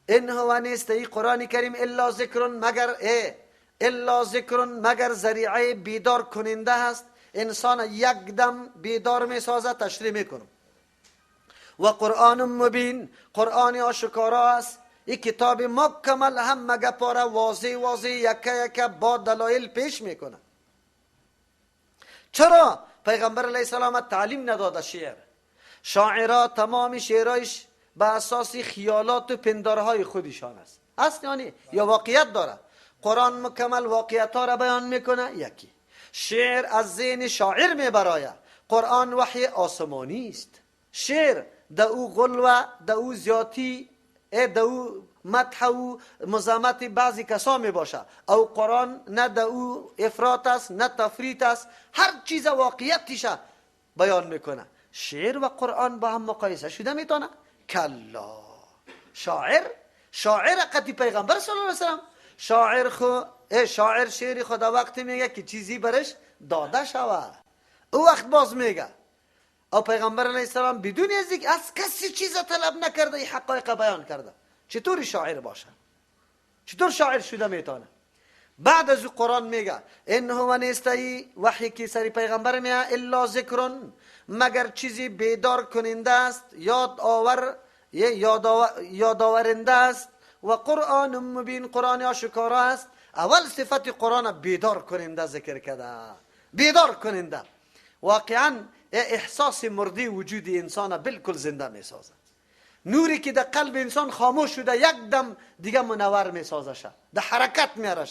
ان هو نیست ای قرآن کریم الا ذکر مگر الا ذکر مگر ذریعه بیدار کننده هست. انسان یک دم بیدار می سازه. تشریح میکنم. و قرآن مبین، قرآن آشکارا است. این کتاب مکمل هم مگه پاره واضح واضح یکه یکه با دلایل پیش میکنه. چرا پیغمبر علیه السلام تعلیم نداده شعر؟ شاعرها تمام شعرایش به اساس خیالات و پندارهای خودشان است. اصل یعنی یا واقعیت داره. قرآن مکمل واقعیت ها را بیان میکنه. یکی شعر از ذهن شاعر میبراید. قرآن وحی آسمانی است. شعر در او غلوه، در او زیاتی، در او مدح و مزامت بعضی کسا می باشه. او قرآن نه در او افراط است نه تفریط است، هر چیز واقعیتش بیان میکنه. شعر و قرآن با هم مقایسه شده میتونه؟ کلا. شاعر قدی پیغمبر صلی الله علیه وسلم، شاعر خو شاعر شعر خدا وقتی میگه که چیزی برش داده شوه، او وقت باز میگه. او پیغمبر علیه السلام بدون از اینکه از کسی چیز طلب نکرده این حقایق بیان کرده. چطور شاعر باشه؟ چطور شاعر شده میتونه؟ بعد از قرآن میگه ان هو نیستی وحی که سری پیغمبر میه الا ذکر مگر چیزی بیدار کننده است، یاد آور یاد آورنده است. و قرآن مبین، قرآن آشکارا است. اول صفت قرآن بیدار کننده ذکر کرده. بیدار کننده واقعا احساس مردی وجود انسان بالکل زنده میسازه. نوری که در قلب انسان خاموش شده یک دم دیگه منور میسازه شه، در حرکت میاره.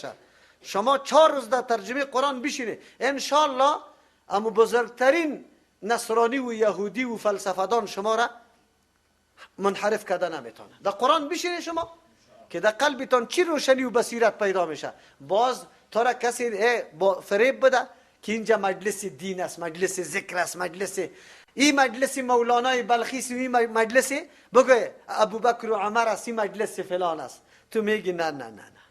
شما 4 روز در ترجمه قرآن بشینید انشالله اما بزرگترین نصرانی و یهودی و فلسفه‌دان شما را منحرف کرده نمیتونه. در قرآن بشینید شما که در قلبتان چی روشنی و بصیرت پیدا میشه. باز تا را کسی با فریب بده که اینجا مجلس دین است، مجلس ذکر است، مجلس این مجلس مولانای بلخی است، این مجلس بگو ابوبکر و عمر است، این مجلس فلان است. تو میگی نه نه نه نه.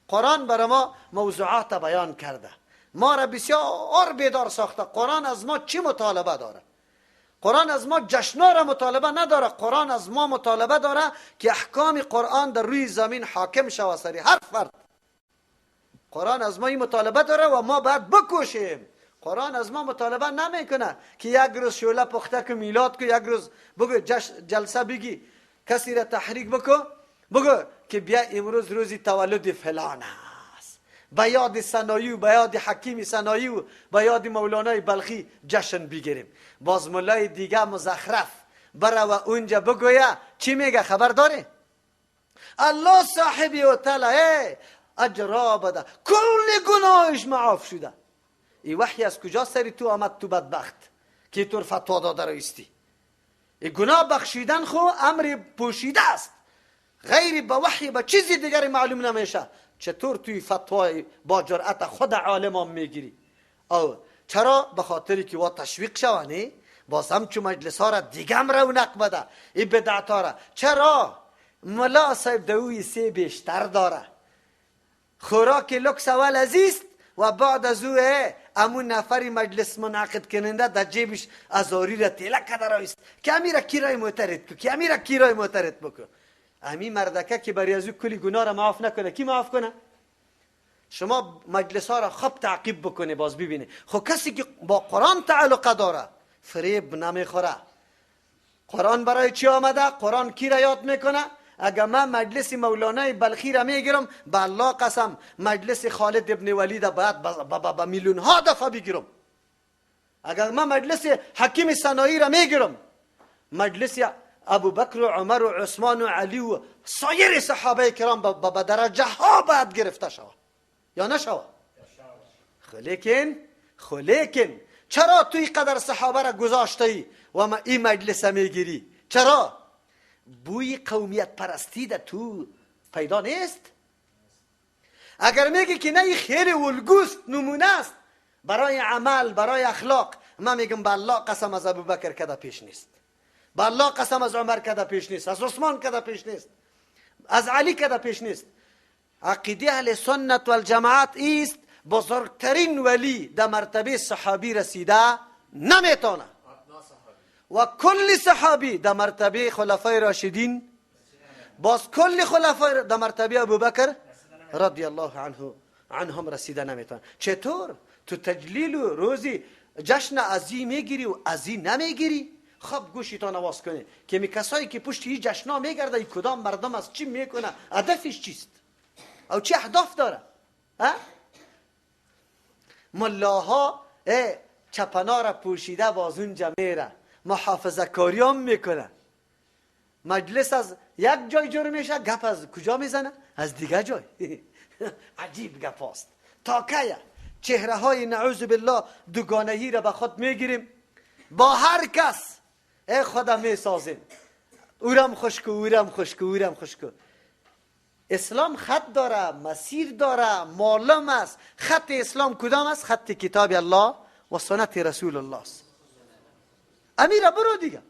قرآن برای ما موضوعات بیان کرده، ما را بسیار بیدار ساخته. قرآن از ما چی مطالبه داره؟ قرآن از ما جشنا را مطالبه نداره. قرآن از ما مطالبه داره که احکام قرآن در روی زمین حاکم شود سری هر فرد. قرآن از ما این مطالبه داره و ما باید بکوشیم. قرآن از ما مطالبه نمیکنه که یک روز شعله پخته که میلاد که یک روز بگو جلسه بگی کسی را تحریک بکو بگو که بیا امروز روزی تولد فلان است، به یاد سنایی و به یاد حکیم سنایی و به یاد مولانای بلخی جشن بگیریم. باز مولای دیگه مزخرف بره و اونجا بگویه چی میگه خبر داره؟ الله صاحبی و تعالی اجرا بده، کل گناهش معاف شده. این وحی از کجا سری تو آمد تو بدبخت که طور فتوا داده رو ایستی؟ این گناه بخشیدن خو امر پوشیده است، غیر به وحی به چیزی دیگری معلوم نمیشه. چطور توی فتوای با جرأت خود عالمان میگیری؟ او چرا؟ به خاطری که وا تشویق شوه، باز هم چو مجلس ها را دیگه هم رونق بده این بدعت ها را. چرا؟ ملا صاحب دوی سه بیشتر داره، خوراک لکس اول عزیست و بعد از او امون نفری مجلس منعقد کننده در جیبش ازاری را تیله کده رایست که امی را کی رای معترد کو، که امی را کی رای معترد بکو. امی مردکه که بری از او کلی گناه را معاف نکنه کی معاف کنه؟ شما مجلس ها را خوب تعقیب بکنه باز ببینه. خب کسی که با قرآن تعلق داره فریب نمیخوره. قرآن برای چی آمده؟ قرآن کی را یاد میکنه؟ اگر من مجلس مولانای بلخی را میگیرم به الله قسم مجلس خالد ابن ولید باید به میلیون ها دفعه بگیرم. اگر من مجلس حکیم سنایی را میگیرم، مجلس ابوبکر و عمر و عثمان و علی و سایر صحابه کرام به درجه ها باید گرفته شود یا نشود؟ خلیکن چرا توی قدر صحابه را گذاشته ای و ما این مجلس میگیری؟ چرا؟ بوی قومیت پرستی در تو پیدا نیست؟ اگر میگی که نه این خیلی الگوست، نمونه است برای عمل، برای اخلاق، من میگم به الله قسم از ابوبکر کده پیش نیست، به الله قسم از عمر کده پیش نیست، از عثمان کده پیش نیست، از علی کده پیش نیست. عقیده اهل سنت والجماعت ایست بزرگترین ولی در مرتبه صحابی رسیده نمیتونه و کل صحابی در مرتبه خلفای راشدین باز کل خلفای در مرتبه ابوبکر رضی الله عنه عنهم رسیده نمیتون. چطور تو تجلیل و روزی جشن ازی میگیری و ازی نمیگیری؟ خب گوشیتان آواز کنه که می کسایی که پشت این جشنا میگرده کدام مردم از چی میکنه، هدفش چیست او چه اهداف داره؟ ها؟ ملاها چپنا را پوشیده باز اونجا میره، محافظه کاری هم میکنه. مجلس از یک جای جور میشه، گپ از کجا میزنه؟ از دیگه جای. عجیب گپ است. تا کیه چهره های نعوذ بالله دوگانه‌ای را به خود میگیریم، با هر کس ای خدا میسازیم، اورم خوشکو اورم خوشکو اورم خوشکو. اسلام خط داره، مسیر داره، معلوم است. خط اسلام کدام است؟ خط کتاب الله و سنت رسول الله است. امیره برو دیگه،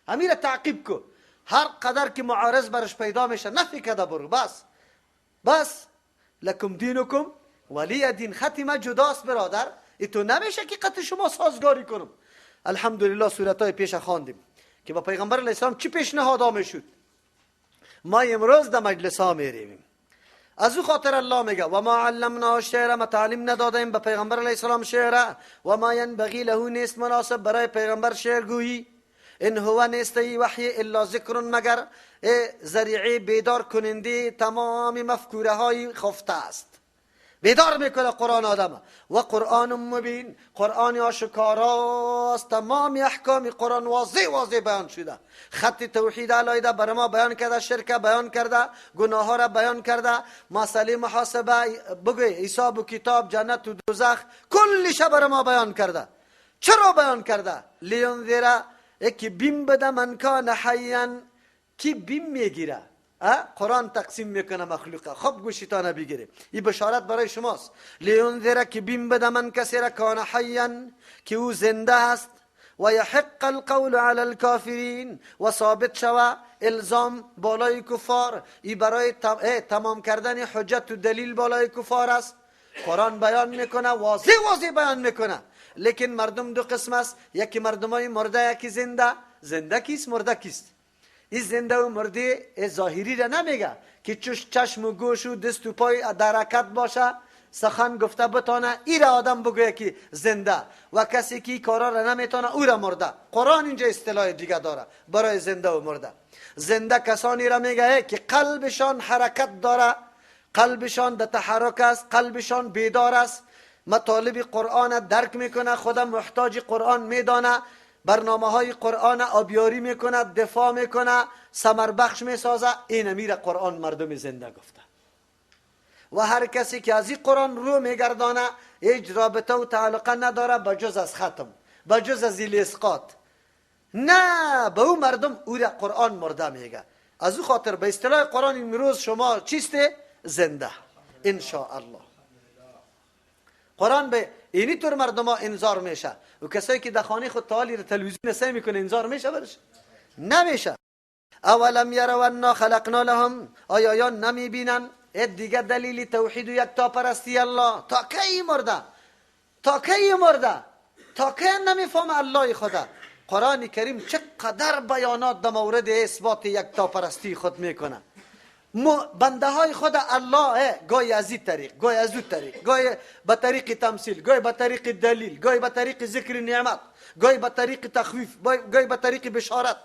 امیره تعقیب کو، هر قدر که معارض برش پیدا میشه نفی کده برو، بس بس لکم دینکم ولی دین. خط ما جداست برادر، ایتو نمیشه که قط شما سازگاری کنم. الحمدلله سورت پیش خواندیم که با پیغمبر علیه السلام چی پیشنهاد میشد. ما امروز در مجلس ها میریم. از او خاطر الله میگه و ما علمنا شعر، ما تعلیم ندادیم به پیغمبر علیه السلام شعر، و ما ینبغی له نیست مناسب برای پیغمبر شعر گویی، ان هو نیست ای وحی الا ذکر مگر ذریعه بیدار کننده تمام مفکوره های خفته است. بیدار میکنه قرآن آدم. و قرآن مبین، قرآن آشکاراست، تمام احکام قرآن واضح واضح بیان شده. خط توحید علایده بر ما بیان کرده، شرک بیان کرده، گناه ها را بیان کرده، مسئله محاسبه بگوی حساب و کتاب، جنت و دوزخ، کلش بر ما بیان کرده. چرا بیان کرده؟ لینذر، یکی بیم بده من کان حیا، کی بیم میگیره؟ قرآن تقسیم میکنه مخلوقه. خب گوشیتانه بگیره، این بشارت برای شماست. لینذر که بیم بده من کسی را کان حیا، که او زنده است، و یحق القول علی الکافرین، و ثابت شوه الزام بالای کفار. این برای تمام کردن حجت و دلیل بالای کفار است. قرآن بیان میکنه، واضح واضح بیان میکنه. لیکن مردم دو قسم است، یکی مردمای مرده، یکی زنده. زنده کیست؟ مرده کیست؟ این زنده و مرده ظاهری را نمیگه که چشم و گوش و دست و پای در حرکت باشه، سخن گفته بتانه، ای را آدم بگویه که زنده، و کسی که کارا را نمیتونه او را مرده. قرآن اینجا اصطلاح دیگه داره برای زنده و مرده. زنده کسانی را میگه که قلبشان حرکت داره، قلبشان در تحرک است، قلبشان بیدار است، مطالب قرآن درک میکنه، خدا محتاج قرآن میدانه، برنامه های قرآن آبیاری میکنه، دفاع میکنه، ثمر بخش میسازه. این امیر قرآن مردم زنده گفته. و هر کسی که از این قرآن رو میگردانه هیچ رابطه و تعلقه نداره بجز از ختم، بجز از اسقاط. نه، به او مردم او را قرآن مرده میگه. از او خاطر به اصطلاح قرآن امروز شما چیسته؟ زنده ان شاء الله. قرآن به اینی طور مردم ها انذار میشه. و کسایی که در خانه خود تعالی رو تلویزیون سعی میکنه انذار میشه برش؟ نمیشه. اولم یروا انا خلقنا لهم، آیا یا نمیبینن؟ دیگه دلیل توحید و یکتاپرستی الله. تا کی مرده؟ تا کی مرده؟ تا کی نمیفهم الله خدا؟ قرآن کریم چقدر بیانات در مورد اثبات یکتاپرستی خود میکنه. بنده های خود الله گاهی از این طریق، گاهی از اون طریق، گاهی به طریق تمثیل، گاهی به طریق دلیل، گاهی به طریق ذکر نعمت، گاهی به طریق تخویف، گاهی به طریق بشارت،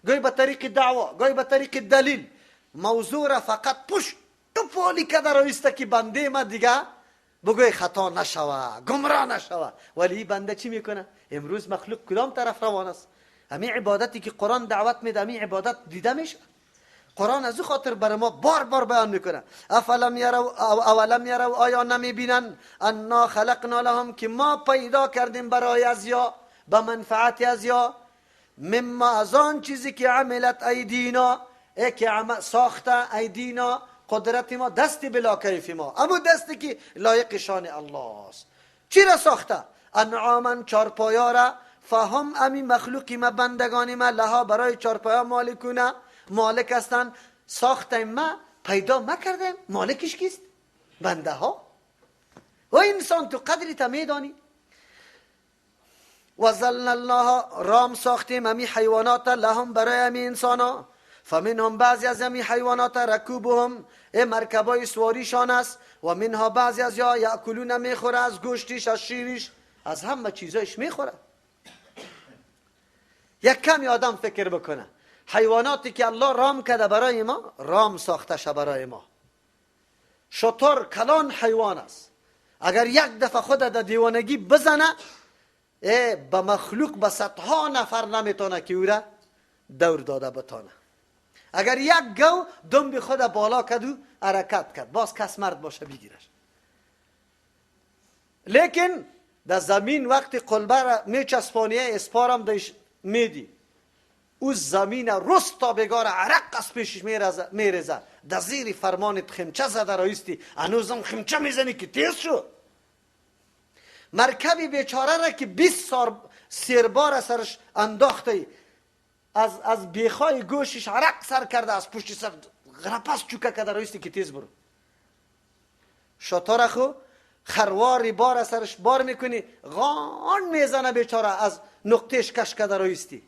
گاهی به طریق دعوا، گاهی به طریق دلیل. موضوع را فقط پشت تو پالی کده رویسته که بنده ما دیگه بگوی خطا نشوه، گمراه نشوه. ولی بنده چی میکنه؟ امروز مخلوق کدام طرف روان است؟ همین عبادتی که قرآن دعوت میده، همین عبادت دیده میشه. قرآن از او خاطر بر ما بار بار بیان میکنه. افلم یرو اولم یرو، آیا نمیبینن انا خلقنا لهم، که ما پیدا کردیم برای ازیا، به منفعت ازیا، مما از آن چیزی که عملت ایدینا، ای که ساخته ایدینا، قدرت ما، دست بلا کیف ما، اما دستی که لایق شان الله است. چی را ساخته؟ انعاما، چارپایا را. فهم امی مخلوقی ما، بندگانی ما، لها برای چارپایا مالکونه، مالک هستند. ساختیم ما، پیدا ما کردیم، مالکش کیست؟ بنده ها. و انسان تو قدری تا میدانی. و ظللناها، رام ساختیم امی حیوانات، لهم برای امی انسان ها. فمنهم بعضی از همی حیوانات رکوبهم، مرکبای سواریشان است. و منها بعضی از یا یاکلون میخوره، از گوشتیش، از شیریش، از همه چیزایش میخوره. یک کمی آدم فکر بکنه، حیواناتی که الله رام کرده برای ما، رام ساخته شه برای ما. شتر کلان حیوان است، اگر یک دفعه خود در دیوانگی بزنه، به مخلوق به صدها نفر نمیتونه که او را دور داده بتانه. اگر یک گو دم خود بالا کرد و حرکت کرد، باز کس مرد باشه بگیرش. لیکن در زمین وقتی قلبه را میچسپانیه، اسپارم دش میدی، او زمین رست تا بگار عرق از پیشش میرزه. در زیر فرمانت خمچه زده رایستی، هنوزم خمچه میزنی که تیز شو. مرکبی بیچاره را که 20 سال سیربار سرش انداخته، از بیخای گوشش عرق سر کرده، از پشت سر غرپس چوکه کرده رایستی که تیز برو. شطور خو خرواری بار سرش بار میکنی، غان میزنه بیچاره، از نقطهش کش کرده رایستی.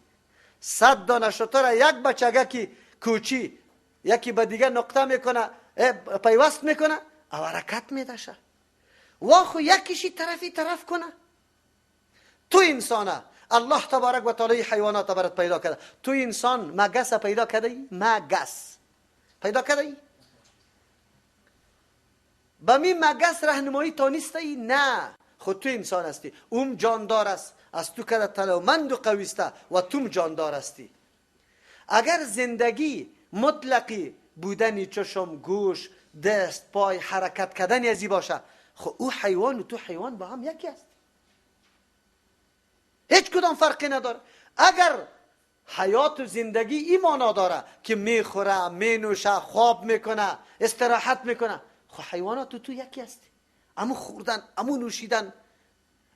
100 دانه شطور یک بچگه که کوچی یکی به دیگه نقطه میکنه، پیوست میکنه، او حرکت میدشه. واخو یکیشی طرفی طرف کنه. تو انسانه، الله تبارک و تعالی حیوانات برات پیدا کرده، تو انسان مگس پیدا کرده ای؟ مگس پیدا کرده ای؟ به می مگس راهنمایی تانسته ای؟ نه، خود تو انسان هستی، اوم جاندار است، از تو کده تلومند و قویسته و توم جاندار هستی. اگر زندگی مطلقی بودنی چشم، گوش، دست، پای، حرکت کردن ازی باشه، خب او حیوان و تو حیوان با هم یکی است، هیچ کدام فرقی نداره. اگر حیات و زندگی این معنا داره که میخوره، مینوشه، خواب میکنه، استراحت میکنه، خب حیوانات تو یکی هستی، امو خوردن، امو نوشیدن،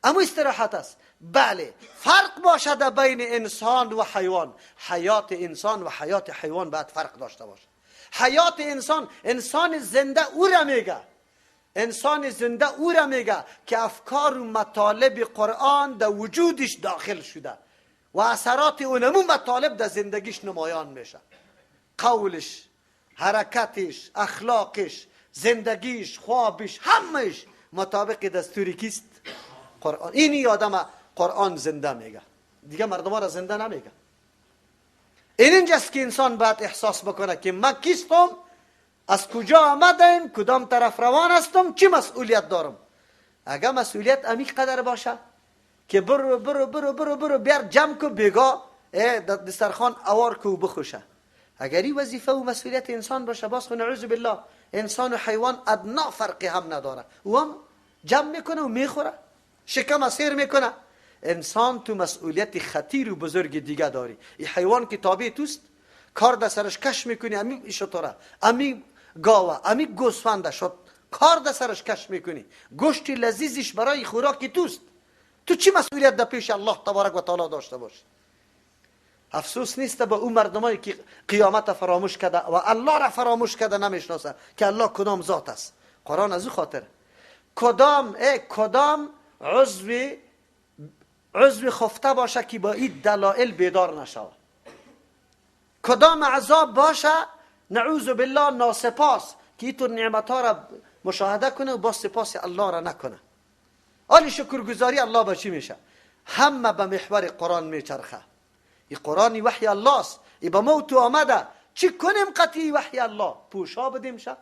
امو استراحت است. بله، فرق باشد بین انسان و حیوان. حیات انسان و حیات حیوان باید فرق داشته باشه. حیات انسان، انسان زنده او را میگه، انسان زنده او را میگه که افکار و مطالب قرآن در وجودش داخل شده و اثرات اونمو مطالب در زندگیش نمایان میشه. قولش، حرکتش، اخلاقش، زندگیش، خوابش، همش مطابق دستوری کیست؟ قرآن. اینی آدم قرآن زنده میگه، دیگه مردم را زنده نمیگه. این اینجاست که انسان باید احساس بکنه که من کیستم، از کجا آمدم، کدام طرف روان هستم، چی مسئولیت دارم. اگر مسئولیت امی قدر باشه که برو برو برو برو برو بیار جمع کو بیگا دسترخوان اوار کو بخوشه، اگر این وظیفه و مسئولیت انسان باشه، باز خو نعوذ بالله انسان و حیوان ادنا فرقی هم نداره. او هم جمع میکنه و میخوره، شکم سیر میکنه. انسان تو مسئولیت خطیر و بزرگ دیگه داری. این حیوان که تابع توست، کار در سرش کش میکنی، امی شطوره، امی گاوه، امی گوسفنده شد، کار در سرش کش میکنی، گوشت لذیذش برای خوراکی توست. تو چی مسئولیت در پیش الله تبارک و تعالی داشته باشی؟ افسوس نیست به اون مردمایی که قیامت فراموش کرده و الله را فراموش کرده، نمیشناسه که الله کدام ذات است. قرآن از او خاطر کدام کدام عضو خفته باشه که با این دلائل بیدار نشود، کدام عذاب باشه نعوذ بالله ناسپاس که اینطور نعمت ها را مشاهده کنه و با سپاس الله را نکنه. آن شکرگزاری الله با چی میشه؟ همه به محور قرآن میچرخه. این قرآن وحی الله است، ای به موت آمده، چی کنیم قطعی وحی الله؟ پوشا بدیم شه،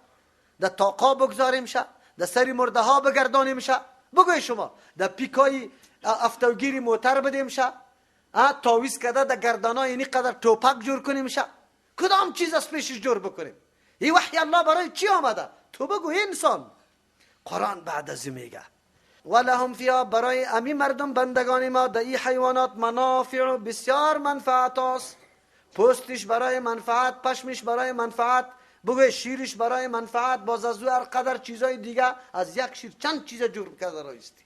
در تاقا بگذاریم شه، در سری مرده ها بگردانیم شه، بگوی شما در پیکای افتوگیری موتر بدیم شه، تاویز کرده در گردانای اینی قدر توپک جور کنیم شه، کدام چیز از پیشش جور بکنیم؟ این وحی الله برای چی آمده؟ تو بگو انسان. قرآن بعد از میگه ولهم فیها، برای امی مردم بندگان ما در این حیوانات منافع، بسیار منفعت است. پوستش برای منفعت، پشمش برای منفعت، بگوی شیرش برای منفعت، باز از او هر قدر چیزای دیگه از یک شیر چند چیز جور کرده رایستی.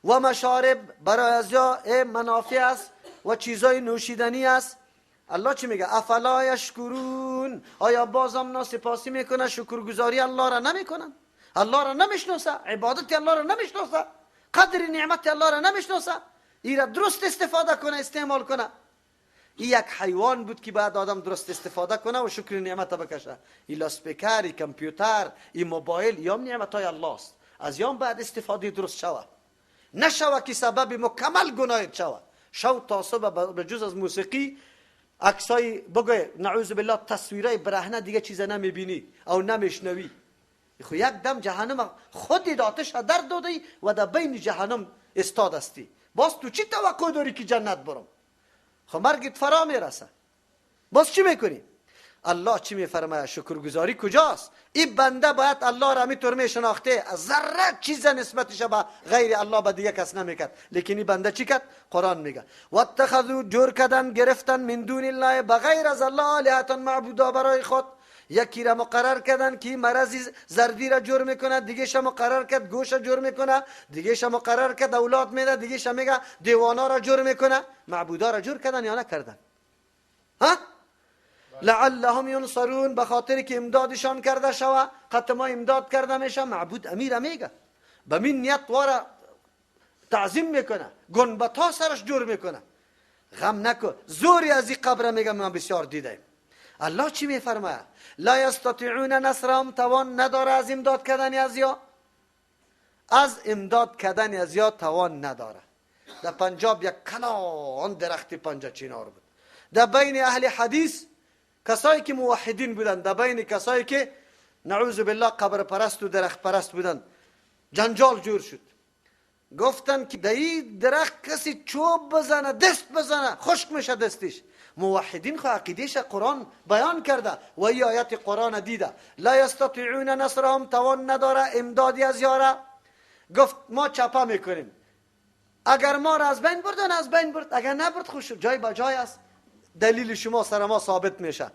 و مشارب برای از یا منافع است و چیزای نوشیدنی است. الله چی میگه؟ افلا یشکرون، آیا بازم ناسپاسی میکنه، شکرگزاری الله را نمیکنن؟ الله را نمیشناسه، عبادت الله را نمیشناسه، قدر نعمت الله را نمیشناسه، ای را درست استفاده کنه، استعمال کنه. این یک حیوان بود که باید آدم درست استفاده کنه و شکر نعمت بکشه. این لاسپیکر، این کامپیوتر، این موبایل، یا نعمت های الله است. از یام باید استفاده درست شوه، نشوه که سبب مکمل گناه شوه. شو تا صبح به جز از موسیقی، عکسای بگوی نعوذ بالله تصویرای برهنه دیگه چیز نمیبینی او نمیشنوی. خو یک دم جهنم خود آتش در دادی و در بین جهنم استاد هستی. باز تو چی توقع داری که جنت برم؟ خب مرگت فرا میرسه. باز چی میکنی؟ الله چی میفرماید؟ شکرگزاری کجاست؟ این بنده باید الله را همینطور میشناخته، ذره چیز نسبتش به غیر الله به دیگه کس نمیکرد. لیکن این بنده چی کرد؟ قرآن میگه واتخذوا، جور کردن، گرفتن من دون الله، بغیر از الله، آلهة معبودا برای خود. یکی را مقرر کردن که مرض زردی را جور میکنه، دیگه شما مقرر کرد گوش جور میکنه، دیگه شما مقرر کرد اولاد میده، دیگه شما میگه دیوانا را جور میکنه. معبودا را جور کردن یا نکردن؟ ها؟ لعلهم ینصرون، به خاطر که امدادشان کرده شوه. قط ما امداد کرده میشه. معبود امیر میگه به من نیت واره تعظیم میکنه، گنبتا سرش جور میکنه. غم نکن، زوری از این قبر میگه من بسیار دیدم. الله چی میفرماید؟ لا یستطیعون نصرهم، توان نداره از امداد کردن از یا، از امداد کردن از یا توان نداره. در پنجاب یک کلان درخت پنجه چینار بود. در بین اهل حدیث کسایی که موحدین بودند، در بین کسایی که نعوذ بالله قبر پرست و درخت پرست بودند، جنجال جور شد. گفتن که در این درخت کسی چوب بزنه، دست بزنه، خشک میشه دستش. موحدین خو عقیدهش قرآن بیان کرده و این آیت قرآن دیده. لا یستطیعون نصرهم، توان نداره امدادی از یاره. گفت ما چپه میکنیم، اگر ما را از بین بردن از بین برد، اگر نبرد خوش جای با جای است، دلیل شما سر ما ثابت میشه.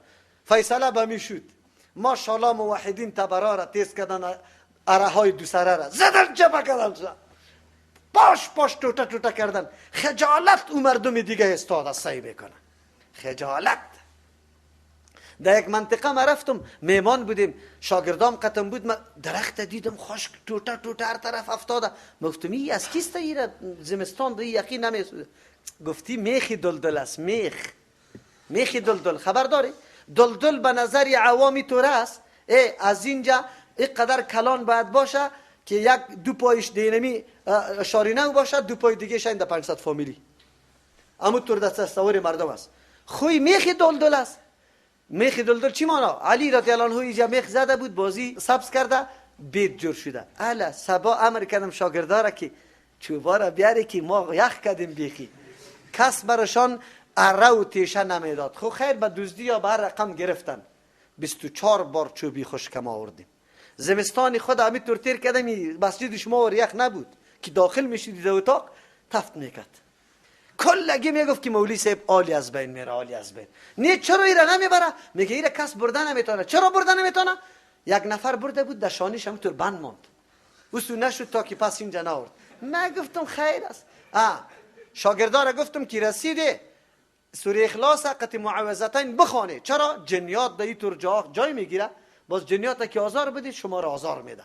فیصله به میشد. ماشاءالله موحدین تبرا را تیز کردن، اره های دو سره را زدن، چپه کردن، پاش پاش توته توته کردن. خجالت او مردم دیگه استاد سعی میکنه، خجالت. در یک منطقه ما رفتم، میمان بودیم، شاگردام قتم بود، ما درخت دیدم خشک توته توته هر طرف افتاده. گفتم این از کیست؟ ایره زمستان دی یقین نمیسوده. گفتی میخ دلدل است، میخ، میخ دلدل. خبر داری؟ دلدل به نظر عوامی طور است، ای از اینجا اینقدر کلان باید باشه که یک دو پایش دینمی شارینه باشه، دو پای دیگه شاید در 500 فامیلی. اما طور در تصور مردم است. خوی میخ دلدل است. میخ دلدل چی مانا؟ علی رضی الله عنه اینجا میخ زده بود، بازی سبز کرده، بیت جور شده. الا صبا امر کردم شاگردارا که چوبا را بیاره که ما یخ کردیم بیخی. کس برشان اره و تیشه نمیداد. خو خیر به دزدی یا به هر رقم گرفتن. 24 بار چوبی خشکم آوردیم. زمستان خود همینطور تیر کردم، مسجد شما و یخ نبود که داخل میشدید اتاق تفت میکرد. کلگی میگفت که مولوی صاحب عالی از بین میره، عالی از بین. نه چرا ایره نمیبره؟ میگه ایره کس برده نمیتونه. چرا برده نمیتونه؟ یک نفر برده بود، در شانیش همینطور بند ماند. اوسو نشد تا که پس اینجا نآورد. من گفتم خیر است. شاگردا را گفتم که رسیده سوره اخلاص قط معوذتین بخوانه. چرا؟ جنیات در اینطور جای میگیره، باز جنیات که آزار بده شما را آزار میده.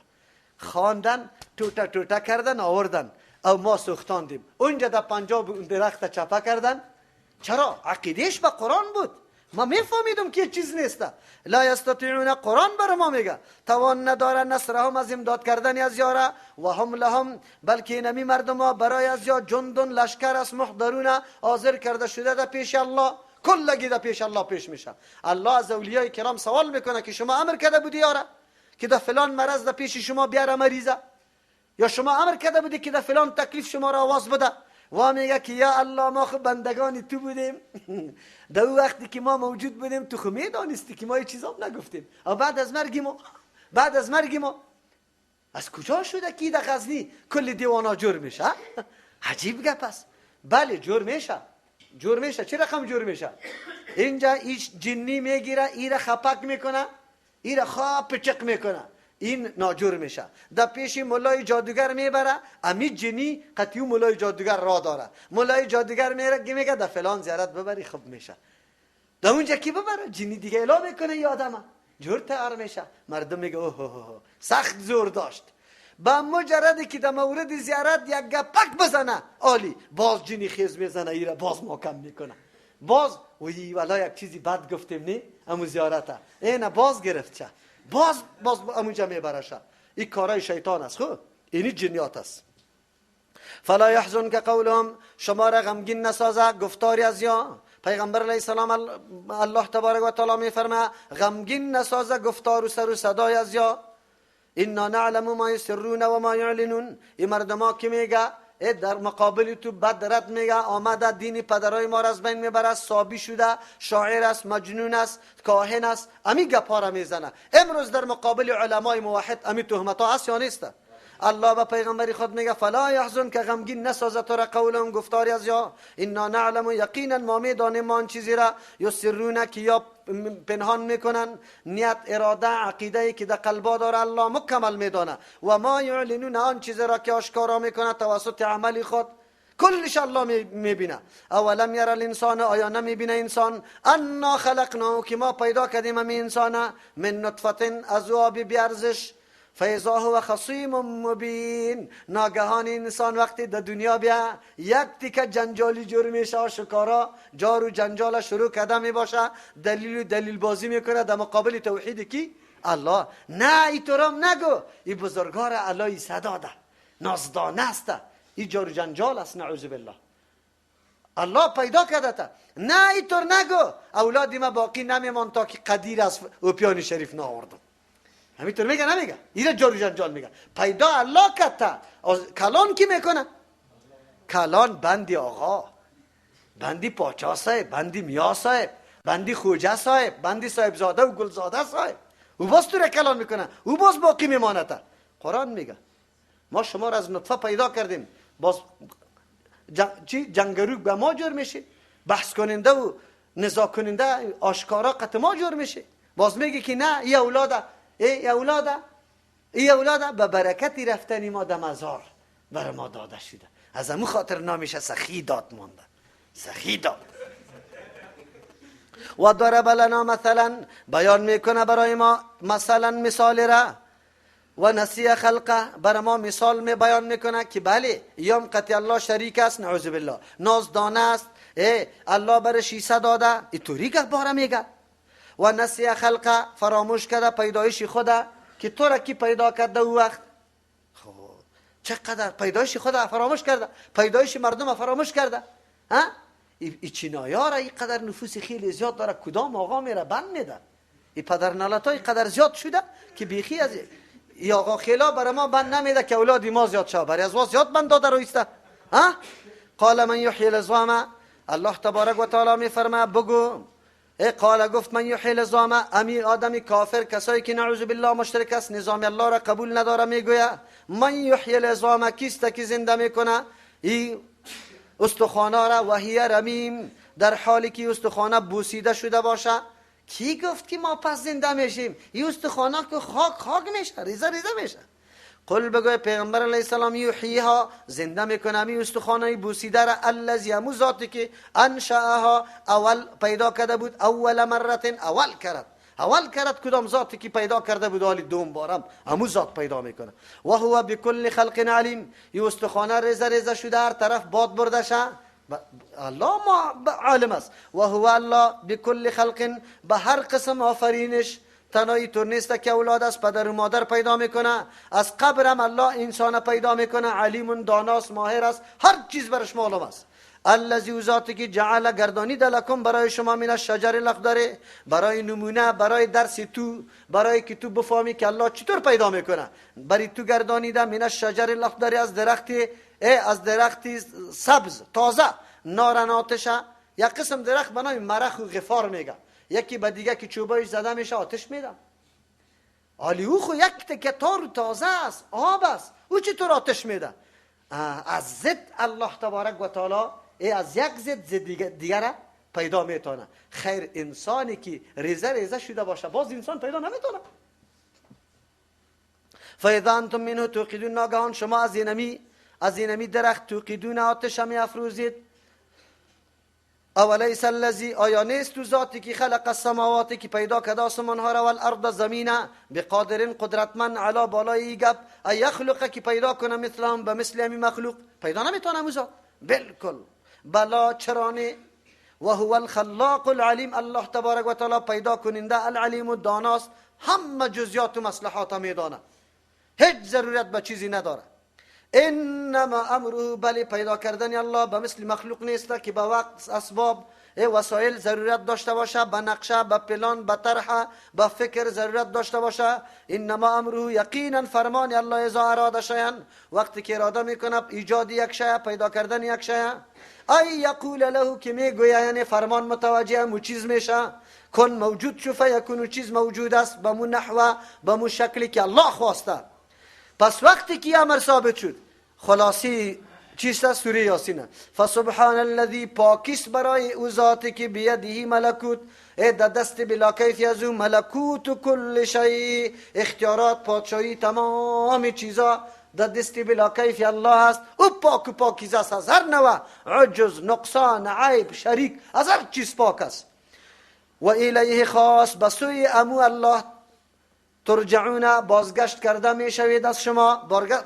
خواندن، توته توته کردن، آوردن او ما سوختاندیم. اونجا در پنجاب اون درخت چپه کردن. چرا؟ عقیدهش به قرآن بود. ما میفهمیدم که چیز نیست. لا یستطیعون، قرآن بر ما میگه توان نداره نصرهم، از امداد کردن از یاره، و هم لهم، بلکه نمی مردم ها برای از یا جندون لشکر است، محضرون، حاضر کرده شده در پیش الله. کلگی در پیش الله پیش میشه. الله از اولیای کرام سوال میکنه که شما امر کرده بودی یاره که در فلان مرض در پیش شما بیاره مریضه، یا شما امر کرده بودی که در فلان تکلیف شما را آواز بده. و میگه که یا الله ما خب بندگان تو بودیم، در او وقتی که ما موجود بودیم تو خب میدانستی که ما هیچ چیز هم نگفتیم، اما بعد از مرگ ما، بعد از مرگ ما از کجا شده که در غزنی کل دیوانا جور میشه؟ عجیب گپ است. بله جور میشه، جور میشه. چه رقم جور میشه؟ اینجا ایش جنی میگیره، ایره خپک میکنه، ایره خواب پچق میکنه، این ناجور میشه. در پیش مولای جادوگر میبره، امی جنی قطعی مولای جادوگر را داره. مولای جادوگر میره میگه در فلان زیارت ببری خوب میشه. در اونجا کی ببره؟ جنی دیگه اعلام میکنه ای آدمه جور تیار میشه. مردم میگه اوه اوه سخت زور داشت. با مجردی که در مورد زیارت یک گپک بزنه عالی، باز جنی خیز میزنه ایره باز محکم میکنه. باز وی والا یک چیزی بد گفتیم نی امو زیارته اینه باز گرفت چه باز باز امونجا میبرشه. این کارای شیطان است، خب اینی جنیات است. فلا یحزنک قولهم، شما را غمگین نسازه گفتاری از یا. پیغمبر علیه السلام الله تبارک و تعالی میفرمه غمگین نسازه گفتار و سر و صدای از یا. انا نعلم ما یسرون و ما یعلنون. این مردما که میگه در مقابل تو بد رد میگه، آمده دین پدرای ما را از بین میبره، صابی شده، شاعر است، مجنون است، کاهن است، امی گپا را میزنه. امروز در مقابل علمای موحد امی تهمت ها هست یا نیست؟ الله به پیغمبر خود میگه فلا یحزن که غمگین نسازه تو را قولهم گفتاری از یا. انا نعلم یقینا ما میدانیم آن چیزی را یسرون که یا پنهان میکنن، نیت، اراده، عقیده که در قلبا داره الله مکمل میدانه. و ما یعلنون آن چیزی را که آشکارا میکنه توسط عمل خود، کلش الله میبینه. اولم یر الانسان، آیا نمیبینه انسان انا خلقناه که ما پیدا کردیم امی انسان من نطفه از آب بیارزش، فاذا هو خصیم مبین. ناگهان انسان وقتی در دنیا بیا یک تیکه جنجالی جور میشه، آشکارا جار و جنجال شروع کرده میباشه، دلیل و دلیل بازی میکنه در مقابل توحید کی؟ الله. نه ایتورام نگو، این بزرگار الله صدا ده نازدانه است، این جار و جنجال است، نعوذ بالله. الله پیدا کرده تا نه ایتور نگو، اولادی ما باقی نمیمان تا که قدیر از اوپیان شریف نآوردم. همینطور میگه نمیگه؟ ایره جارو جنجال میگه. پیدا الله کرده، کلان کی میکنه؟ کلان بندی آقا، بندی پاچا صاحب، بندی میا صاحب، بندی خوجه صاحب، بندی صاحب زاده و گل زاده صاحب. او باز تو را کلان میکنه، او باز باقی میمانه. قرآن میگه ما شما را از نطفه پیدا کردیم، باز چی جنگروک به ما جور میشه، بحث کننده و نزاع کننده آشکارا قط ما جور میشه. باز میگه که نه ای اولاده، ای اولاده، ای اولاده به برکتی رفتنی ما در مزار بر ما داده شده. از امو خاطر نامیشه سخی داد مانده، سخی داد. و ضرب لنا مثلا، بیان میکنه برای ما مثلا مثال را، و نسی خلقه، بر ما مثال می بیان میکنه که بله یام قطع الله شریک است، نعوذ بالله، نازدانه است، ای الله برش عیسی داده، اینطوری گپ باره میگه. و نسی خلقه، فراموش کرده پیدایش خدا که تو را کی پیدا کرده او وقت. خب چقدر پیدایش خدا فراموش کرده، پیدایش مردم فراموش کرده. ها ای چینایا را اینقدر نفوس خیلی زیاد داره، کدام آقا میره بند میده؟ ای پدر نالتا اینقدر زیاد شده که بیخی از ای آقا خیلا برای ما بند نمیده که اولاد ما زیاد شد، برای از ما زیاد بند داده رویسته. ها قال من یحیی العظام، الله تبارک و تعالی میفرمه بگو ای قال گفت من یحیی العظام، امی آدمی کافر کسایی که نعوذ بالله مشرک است، نظام الله را قبول نداره، میگوید من یحیی العظام، کیست که زنده میکنه ای استخوانه را، و هی رمیم، در حالی که استخوانه بوسیده شده باشه. کی گفت که ما پس زنده میشیم؟ این استخوانه که خاک خاک میشه، ریزه ریزه میشه. قل بگوی پیغمبر علیه السلام یحییها، زنده میکنه می استخوانه بوسیده را، الذی همو ذاتی که انشأها اول پیدا کرده بود، اول مره اول کرد، اول کرد کدام ذاتی که پیدا کرده بود، حالی دوم بارم همو ذات پیدا میکنه. و هو بکل خلق علیم، این استخوانه ریزه ریزه شده، هر طرف باد برده شه، الله ما عالم است. و هو الله بکل خلق، به هر قسم آفرینش، تنهایی تو نیست که اولاد از پدر و مادر پیدا میکنه، از قبرم الله انسان پیدا میکنه، علیم داناست، ماهر است، هر چیز برش معلوم است. الذی ذاتی که جعل گردانید لکم برای شما من الشجر الاخضر، برای نمونه، برای درس تو، برای که تو بفهمی که الله چطور پیدا میکنه، برای تو گردانیده من الشجر الاخضر، از درخت از درخت سبز تازه، نارن آتشه. یک قسم درخت به نام مرخ و غفار میگه، یکی به دیگه که چوبایش زده میشه آتش میده. آلی او خو یک تکه تار تازه است، آب است، او چطور آتش میده؟ از ضد الله تبارک و تعالی، ای از یک ضد ضد دیگه پیدا میتونه. خیر انسانی که ریزه ریزه شده باشه باز انسان پیدا نمیتونه. فاذا انتم منه توقدون، ناگهان شما از اینمی درخت توقدون آتش می افروزید. اولیس الذی، آیا نیست تو ذاتی که خلق السماوات که پیدا کرده آسمان ها را، والارض زمینه، بقادر قدرتمند علی بالای گپ، ای یخلق که پیدا کنه مثلهم به مثل همی مخلوق، پیدا نمیتونه او ذات بالکل. بلا چرانه و هو الخلاق العلیم، الله تبارک و تعالی پیدا کننده العلیم و داناست، همه جزئیات و مصلحات میدانه، هیچ ضرورت به چیزی نداره. انما امره، بله پیدا کردن الله به مثل مخلوق نیست که به وقت اسباب وسایل ضرورت داشته باشه، به نقشه، به پلان، به طرح، به فکر ضرورت داشته باشه. انما امره یقینا فرمان الله اذا اراد شیئا، وقتی که اراده میکنه ایجاد یک شی، پیدا کردن یک شی، ای یقول له که میگوید، یعنی فرمان متوجه مو چیز میشه، کن موجود شو، فیکون چیز موجود است به مو نحوه، به مو شکلی که الله خواسته. پس وقتی که امر ثابت شد، خلاصی چیست؟ سوره یاسین. فسبحان الذی، پاکیست برای او ذاتی که بیده ملکوت، در دست بلا کیفی از او ملکوت کل شیء، اختیارات پادشاهی تمام چیزا در دست بلا کیفی الله است. او پاک و پاکیزه است از هر نوع عجز، نقصان، عیب، شریک، از هر چیز پاک است. و الیه خاص، به سوی امو الله ترجعون، بازگشت کرده می شوید از شما،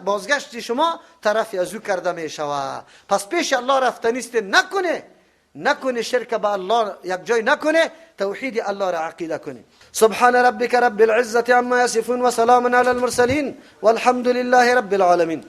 بازگشت شما طرف از او کرده می شود. پس پیش الله رفتنیست، نکنه نکنه شرک به الله یک جای نکنه، توحید الله را عقیده کنه. سبحان ربک رب العزة عما یصفون و سلام علی المرسلین والحمد لله رب العالمین.